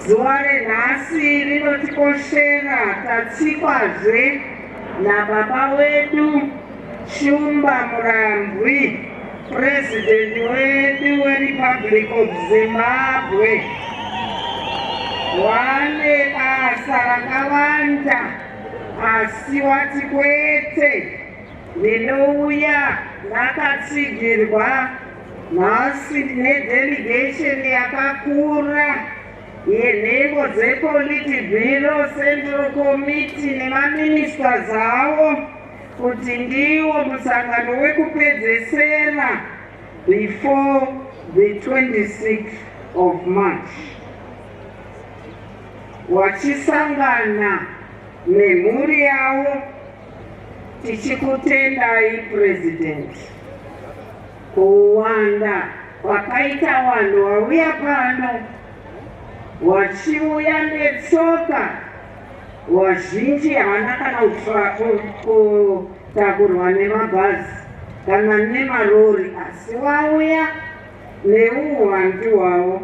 Zuva renhasi rinotikoshera, tatsikwazve nababa wedu Shumba Murambwi, Purezidendi wedu weRepublic of Zimbabwe. Wane basa rakawanda, asi wati kwete, ndinouya ndakatsigirwa nhasi nedelegation yakakura yenhengo dzePolitburo, Central Committee nemaministers avo, kuti ndiwo musangano wekupedzesera before the 26th of March, wachisangana nemhuri yavo. Tichikutendai, President, kuwanda kwakaita vanhu vauya pano, vachiuya netsoka. Vazhinji havana kana kutakurwa nemabhazi kana nemarori, asi wauya neuwandu hwavo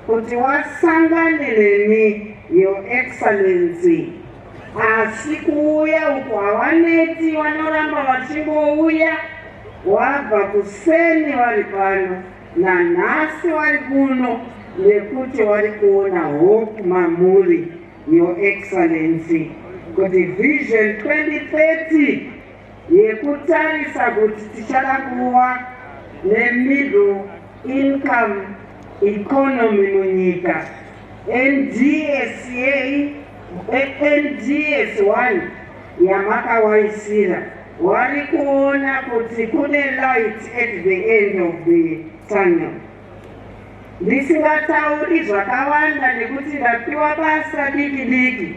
kuti wasangane nemi, Your Excellency. Asi kuuya uku havaneti, vanoramba vachingouya. Wabva kuseni vari pano, nanhasi vari kuno, nekuti vari kuona hope mamuri, Your Excellency, kuti Vision 2030 yekutarisa kuti tichada kuva nemiddle income economy munyika, NDSA, NDS 1 yamakawaisira, vari kuona kuti kune light at the end of the tunnel. Ndisingatauri zvakawanda nekuti ndapiwa basa diki diki.